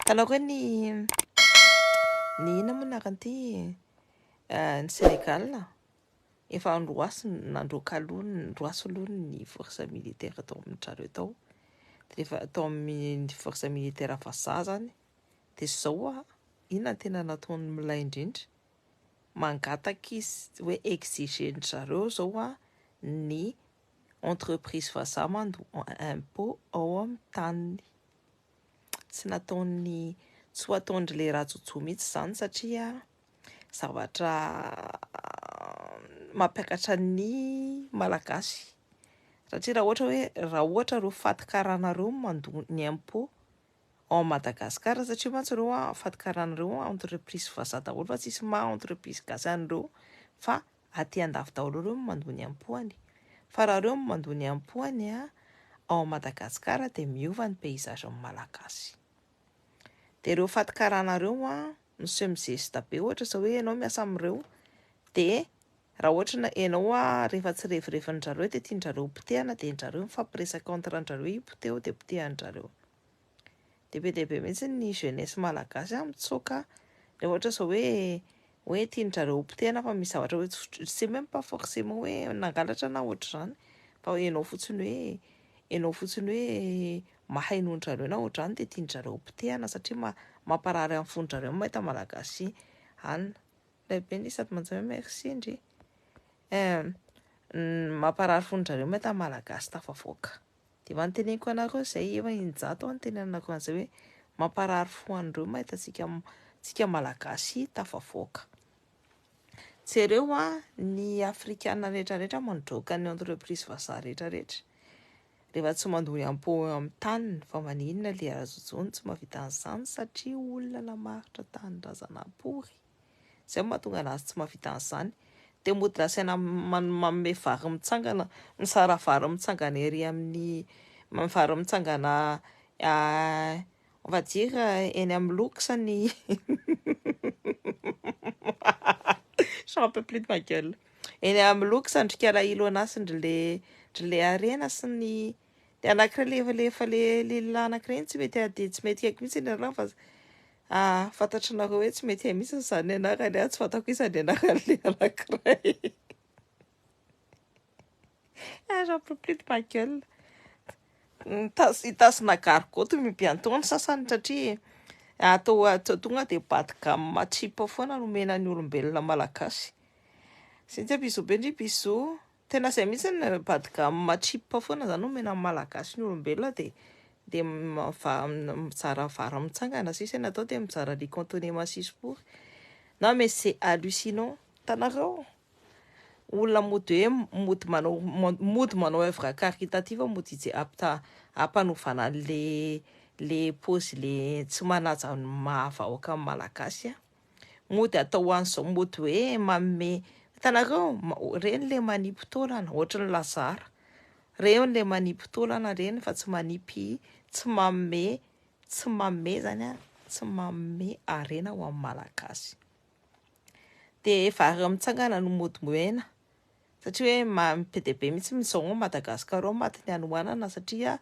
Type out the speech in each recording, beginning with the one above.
Hitanao koa ny ny inona moa ny anaran'ity? Ny Sénégal efa noroasiny nandroaka aloha noroasy aloha ny force militaire tao amin-dry zareo tao. Rehefa tao amin'ny force militaire vazaha zany dia zao a, inona no tena nataony milay indrindra? Mangataka izy hoe exiger-ndry zareo zao a ny entreprise vazaha mandoa impôt ao amin'ny taniny. Tsy nataony tsy ho ataon-dry le Rajojo mihitsy izany satria zavatra mampiakatra ny Malagasy. Satria raha ohatra hoe raha ohatra ireo faty karana ireo mandoa ny impôt ao Madagasikara, satria mantsy ireo a faty karana ireo entreprise vazaha daholo fa tsisy maha entreprise gasy an'ireo fa aty andafy daholo ireo no mandoa ny impôt-ny. Fa raha ireo no mandoa ny impôt-ny a ao Madagasikara dia miova ny paysage amin'ny Malagasy. Dia ireo faty karana ireo a miseho mizesta be ohatra zao hoe ianao miasa amin'ireo dia raha ohatra na ianao a rehefa tsy revirevin'ny zareo dia tian-dry zareo hopotehana dia zareo mifampiresaka entre an-drareo hipoteho dia potehan-drareo. Dia be dia be mihitsy ny jeunesse malagasy a mitsoaka raha ohatra zao hoe hoe tian-dry zareo hopotehana fa misy zavatra hoe c'est même pas forcément hoe nangalatra na ohatr'izany fa ianao fotsiny hoe ianao fotsiny hoe mahay noho ny zareo na ohatr'izany dia tian-dry zareo hopotehana satria mamparary amin'ny fon-dry zareo mahita malagasy hanina. Ilay be ny sady manjary hoe merci ndry. Mamparary fon-dry zareo mahita malagasy tafavoaka. Dia efa noteneniko anareo izay efa injato aho nitenenanareo an'izay hoe mamparary fo an'ireo mahita antsika tsika malagasy tafavoaka. Jereo a ny afrikana rehetrarehetra mandroaka ny entreprise vazaha rehetrarehetra rehefa tsy mandoa ny impôt eo amin'ny taniny. Fa maninona le Rajojo no tsy mahavita an'izany? Satria olona namaritra tanindrazana pory. Izay no mahatonga anazy tsy mahavita an'izany. Dia mody lasaina manome vary mitsangana, mizara vary mitsangana ery amin'ny vary mitsangana, on va dire eny amin'ny Lux ny j'en peux plus de ma gueule. Eny amin'ny Lux ndry Kalahilo anazy ndry le ndry le Harena sy ny le anankiray le le efa le lehilahy anankiray iny tsy mety ady tsy mety haiko mihitsy ny anarany fa fantatrinareo hoe tsy mety hay mihitsy izany anarany a, tsy fantako iza ny anaran'le anankiray. Ah, j'en peux plus de ma gueule. Hitazona gargote bientôt ny sasany satria atao atao tonga dia bas de gamme cheap foana no omena ny olombelona malagasy. Cynthia, bisous be ndry, bisous. Tena izay mihitsy ny bas de gamme cheap foana zany omena ny malagasy ny olombelona dia dia mizara vary mitsangana sisa ny atao dia mizara riz cantonais masiso pory. Non mais c'est hallucinant. Hitanareo? Olona mody hoe mody manao œuvre caritative mody ampanovana an'le le paozy le tsy manaja ny maha vahoaka ny malagasy a. Mody atao an'izao mody hoe manome hitanareo reny le manipy taolana ohatry ny Lazara. Reny le manipy taolana reny fa tsy manipy tsy manome zany a tsy manome harena ho an'ny malagasy. Dia vary mitsangana no mody omena satria hoe be dia be mihitsy izao Madagasikara ao maty ny hanoanana satria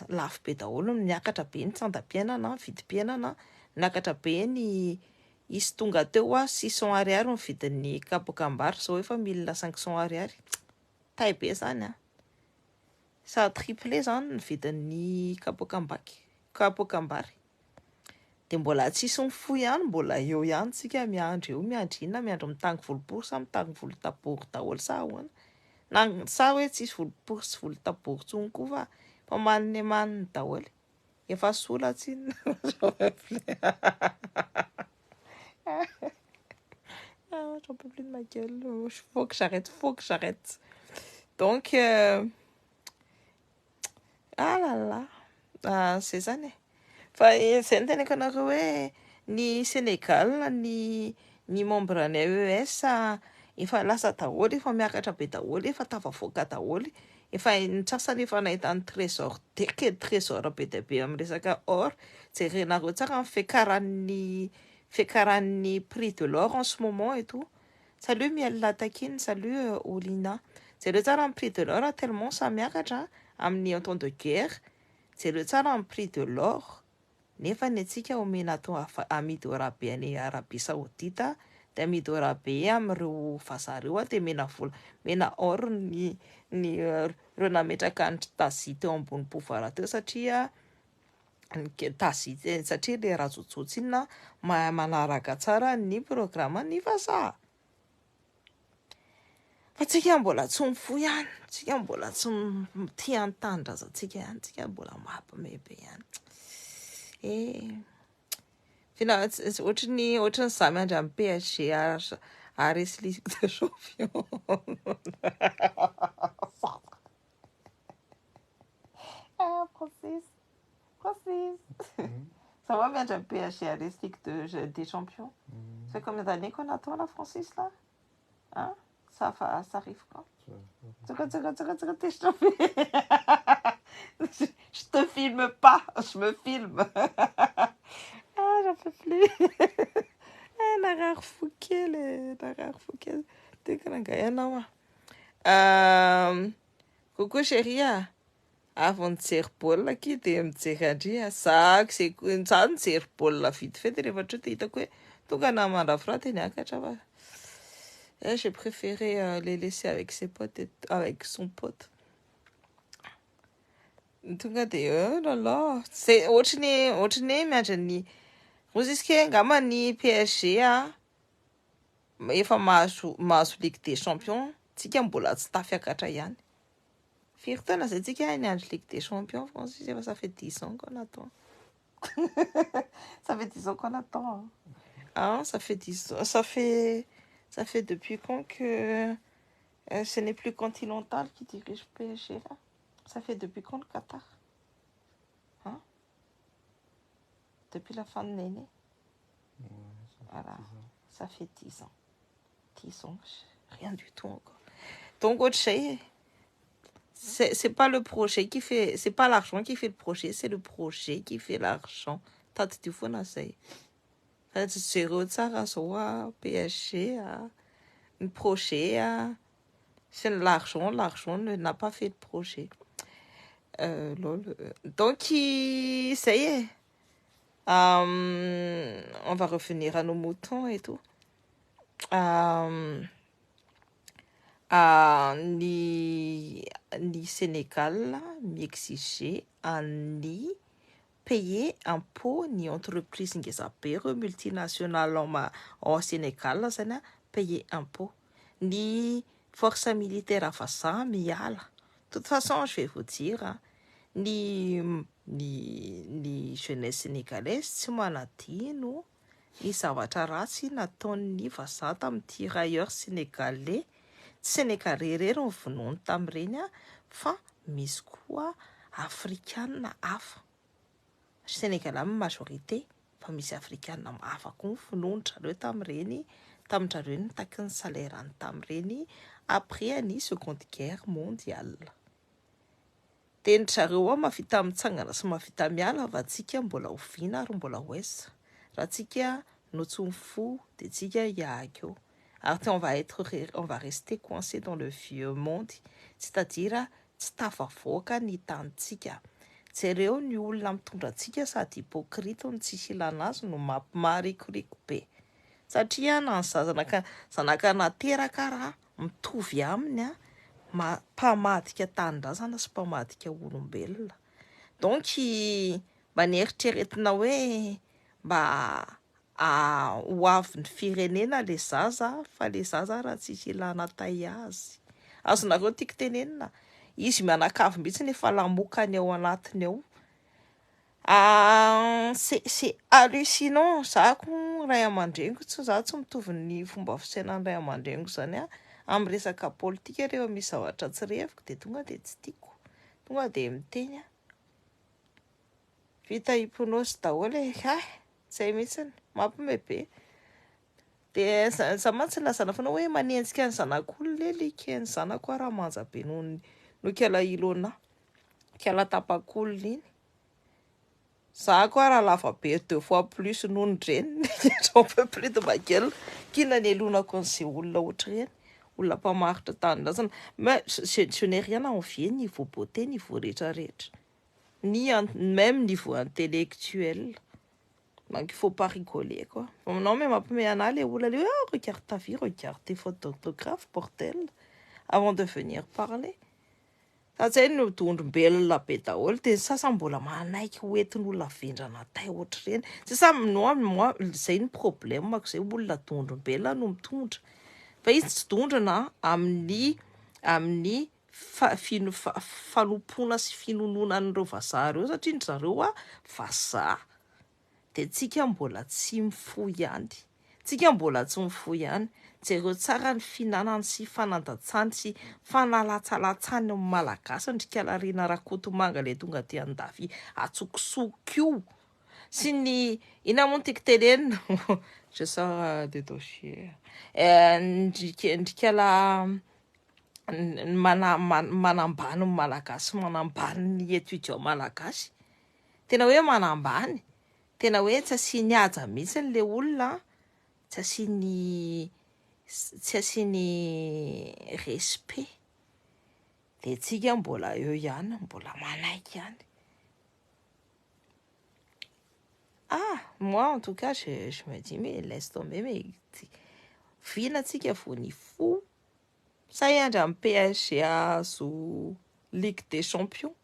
lafo be daholo, miakatra be ny sandam-piainana, vidim-piainana, miakatra be ny izy tonga teo a 600 ariary ny vidin'ny kapoakam-bary izao efa 1500 ariary. Tay be zany a. Ça a triplé zany ny vidin'ny kapoakam-baky kapoakam-bary. Dia mbola tsisy mifoha ihany, mbola eo ihany tsika miandry eo, miandry inona? Miandry mitango volopory sa mitango volotabory daholo sa ahoana? Na sa hoe tsisy volopory sy volotabory intsony koa fa fa maniny maniny daholo. Efa sola tsinona. Ah, j'en peux plus de ma gueule. Faut que j'arrête, faut que j'arrête. Donc, ah là là, ah, zay zany e. Fa zay no teneniko anareo hoe ny Sénégal ny membre ny AES efa lasa daholo, efa miakatra be daholo, efa tafavoaka daholo, efa ny sasany efa nahita ny trésor deke trésor be dia be amin'ny resaka or. Jerenareo tsara ny fiakaran'ny prix de l'or en ce moment et tout. Salut Miel Latakine, salut Olina. Jereo tsara ny prix de l'or tellement ça miakatra amin'ny en temps de guerre. Jereo tsara ny prix de l'or. Nefa ny antsika omena atao amidy orabe any Arabie Saoudite, de amidy orabe am'ireo vazaha reo a, de mena vola mena or ny reo nametraka ny Tazi teo ambony pouvoir teo, satria Tazi, satria le Rajojo tsinona manaraka tsara ny programme ny vazaha. Fa tsika mbola tsy mifoha ihany, tsika mbola tsy tia ny tanindrazantsika ihany, tsika mbola mampime be ihany e. Fina ohatry ny za miandry amin'ny PSG aresy Ligue des Champions. Ah, Francis, Francis, ça va, miandry amin'ny PSG aresy Ligue des Champions. Ça fait combien d'années qu'on attend là, Francis, là, hein? Ça va, ça arrive quand? Tsoka, tsoka, tsoka, tsoka, je te filme pas, je me filme. Ah, j'en peux plus. Eh, narary fo kely, narary fo kely. Tiako rangahy ianao ah. Coucou chérie ah. Avy nijery baolina aky de mijery andry. Za zay za nijery baolina vite fait, de rehefa treo de hitako hoe tonga namandra de niakatra fa eh, j'ai préféré les laisser avec ses potes et avec son pote. Tonga de oh là là, c'est ohatry ny hoe miandry ny ozy izy ke angamba ny PSG a efa mahazo Ligue des Champions, tsika mbola tsy tafiakatra ihany. Firy taona zay tsika niandry Ligue des Champions, Francis? Efa ça fait 10 ans qu'on attend. Ça fait 10 ans qu'on attend, hein? Ça fait 10 ans, ça fait depuis quand que ce n'est plus Continental qui dirige PSG là? Ça fait depuis quand le Qatar, hein? Depuis la fin de Néné. Ouais, ça fait Voilà. 10 ans. Ça fait 10 ans, 10 ans, rien du tout encore. Donc ohatr'izay, c'est pas le projet qui fait, c'est pas l'argent qui fait le projet, c'est le projet qui fait l'argent. Tadidio foana zay fa tsy jereo tsara zao a PSG a ny projet a c'est l'argent, l'argent ne n'a pas fait le projet. Lol. Donc ça y est, on va revenir à nos moutons et tout. Ny Sénégal miexige any payer impôt ny entreprise ngeza be reo, multinational ao Sénégal zany a payer impôt, ny force militaire vazaha miala. Toute façon, je vais vous dire, ny jeunesse sénégalaise tsy manadino ny zavatra ratsy nataon'ny vazaha tamin'ny tirailleurs sénégalais. Tsy sénégalais rery ny vonono tamin'ireny a, fa misy koa afrikanina hafa. Sénégalais amin'ny majorité, fa misy afrikanina hafa koa ny vononon-drareo tamin'ireny, tamin-drareo nitaky ny salaire-ny tamin'ireny après ny Seconde Guerre mondiale. De ny zareo ao mahavita mitsangana sy mahavita miala, fa tsika mbola hoviana ary mbola ho aiza raha tsika no tsy mifoha? De tsika hiahaka eo ary on va rester coincé dans le vieux monde, c'est-à-dire tsy tafavoaka ny tanitsika. Jereo ny olona mitondra antsika, sady hypocrite no tsisy ilana azy no mampimarikoriko be, satria na ny zanaka nateraka raha mitovy aminy a mpamadika tanindrazana sy mpamadika olombelona. Donc mba nieritreretina hoe mba ho avy ny firenena le zaza, fa le zaza raha tsisy ilana tay azy. Azonareo tiako tenenina, izy mianakavy mihitsy nefa lamokany ao anatiny ao. C'est hallucinant. Zako ray aman-dreniko tsy za tsy mitovy ny fomba fisainan'ny ray aman-dreniko zany a amin'ny resaka politika. Rehefa misy zavatra tsy reviko de tonga de tsy tiako, tonga de miteny a vita hypnose daholo e. Ay, zay mihitsiny mampime be. De za mantsy lazana foana hoe manenjika ny zanak'olona e, ny zanako a raha manja be noho ny no kiala ilona kiala tapak'olona iny. Za koa raha lava be deux fois plus noho ny dreniny, j'en peux plus de ma gueule. Kina ny elonako an'izay olona ohatr'ireny, olona mpamaritra tanindrazana. Mais je n'ai rien à envier niveau beauté, niveau rehetrarehetra, ni même niveau intellectuel. Donc il faut pas rigoler, quoi. Non, mais mampimehy anahy le olona le hoe: "Ah, regarde ta vie, regarde tes fautes d'orthographe, bordel, avant de venir parler." Fa zay no dondrombelona be daholo, de ny sasany mbola manaiky hoentin'olona vendrana tay ohatr'ireny. C'est ça, moi, moi, zay ny problemako zay, olona dondrombelona no mitondra, fa izy tsy dondrona amin'ny fa, fino, fa, fanompoana sy finonoana an'ireo vazaha reo, satria ndry zareo a vazaha. De tsika mbola tsy mifo ihany, tsika mbola tsy mifo ihany. Jereo tsara ny fihinanany sy fanandatsany sy fanalatsalatsany ny Malagasy ndrikalarina Rakotomanga le tonga aty andafy atsokosoko io sy ny ina moa no tiako tenenina. Je sors de dossier. Ndrikala manambany ny Malagasy, manambany ny étudiant malagasy, tena hoe manambany, tena hoe tsy asiany haja mihitsy le olona, tsy asiany respect. De tsika mbola eo ihany, mbola manaiky ihany. Ah, moi en tout cas, je me dis: "Mais laisse tomber, mais vina tsika vo ny fo sa hiandry amin'ny PSG azo Ligue des champions?"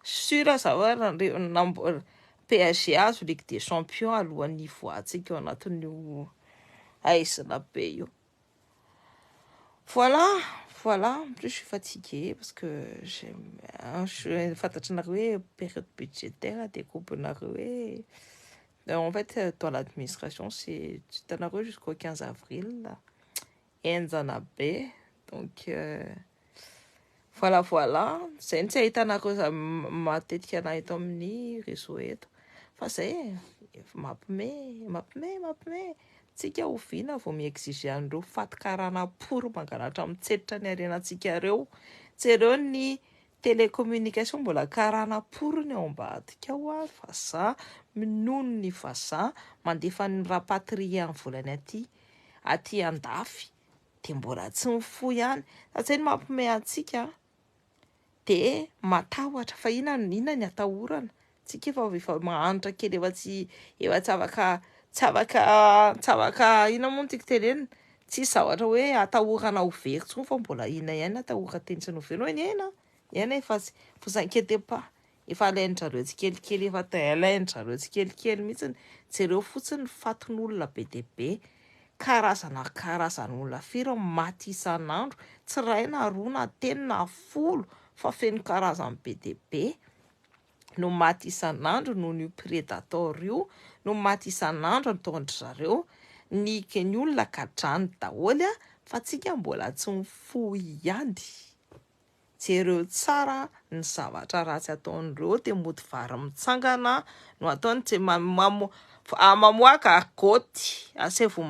Sûr za fa PSG azo Ligue des champions alohan'ny voatsika eo anatin'io aizina be io. Voilà, voilà. En plus, je suis fatiguée parce que je fantatrinareo hoe période budgétaire, de kopinareo hoe en fait, dans l'administration, c'est hitanareo jusqu'au 15 avril, enjana be. Donc voilà, voilà, zay ny tsy ahitanareo matetika anahy eto amin'ny réseau eto, fa zay mampime, mampime, mampime. Tsika oviana vao miexige an'ireo fatikarana pory mangalatra mitselitra ny arenantsika reo? Jereo ny télécommunication, mbola karana pory ny ao ambadika ao a, vazaha minono ny vazaha, mandefa ny rapatrier ny volany aty andafy, de mbola tsy mifoha ihany. Fa zay no mampime antsika, de matahotra. Fa ina ny atahorana tsika? Efa mahantra kely, efa tsy afaka, tsy afaka, tsy afaka. Ina moa no tiako tenenina? Tsisy zavatra hoe atahorana ho very intsony, fa mbola ina ihany atahorana teny tsy ho very hoe ny aina, ny aina efa tsy, vous inquiétez pas, efa alain-drareo tsikelikely, efa alain-drareo tsikelikely mihitsiny. Jereo fotsiny ny fatin'olona be dia be, karazana karazan'olona firy maty isan'andro, tsy ray na roa na telo na 10, fa feno karazany be dia be no maty isan'andro noho ny prédateur io, no maty isan'andro ataon-dry zareo ny olona gadrany daholo a, fa tsika mbola tsy mifoha ihany. Jereo tsara ny zavatra ratsy ataon'ireo, de mody vary mitsangana no ataony, tsy mamoaka gargoty, asaivo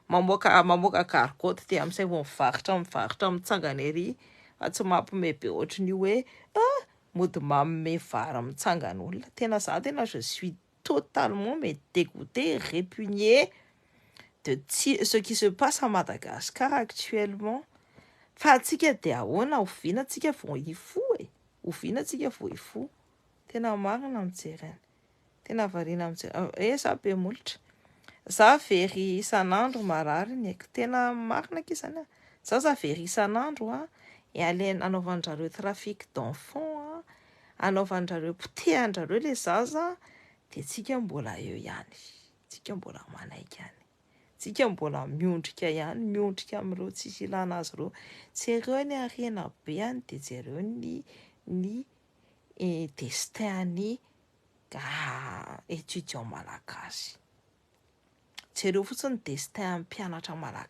mamoaka gargoty, de amsaivo mivarotra mitsangana ery, fa tsy mampime be ohatran'io hoe ah, mody manome vary mitsangana olona. Tena za, tena je suis totalement mais dégoûté, répugné de ce qui se passe à Madagascar actuellement. Fa atsika de ahoana? Oviana tsika vao hifoha e? Oviana tsika vao hifoha? Tena marina mijery any, tena variana mijery e. Za be molotra, za very isan'andro, marary ny aiko, tena marina aky zany a. Za very isan'andro a, e, alaina anaovan-drareo trafic d'enfant a, anaovan-drareo, potehan-drareo le zaza, de tsika mbola eo ihany, tsika mbola manaiky ihany, tsika mbola miondrika ihany, miondrika amin'ireo tsisy ilana azy ireo. Jereo ny harena be any, de jereo ny destin ny étudiant malagasy, jereo fotsiny destin mpianatra malagasy.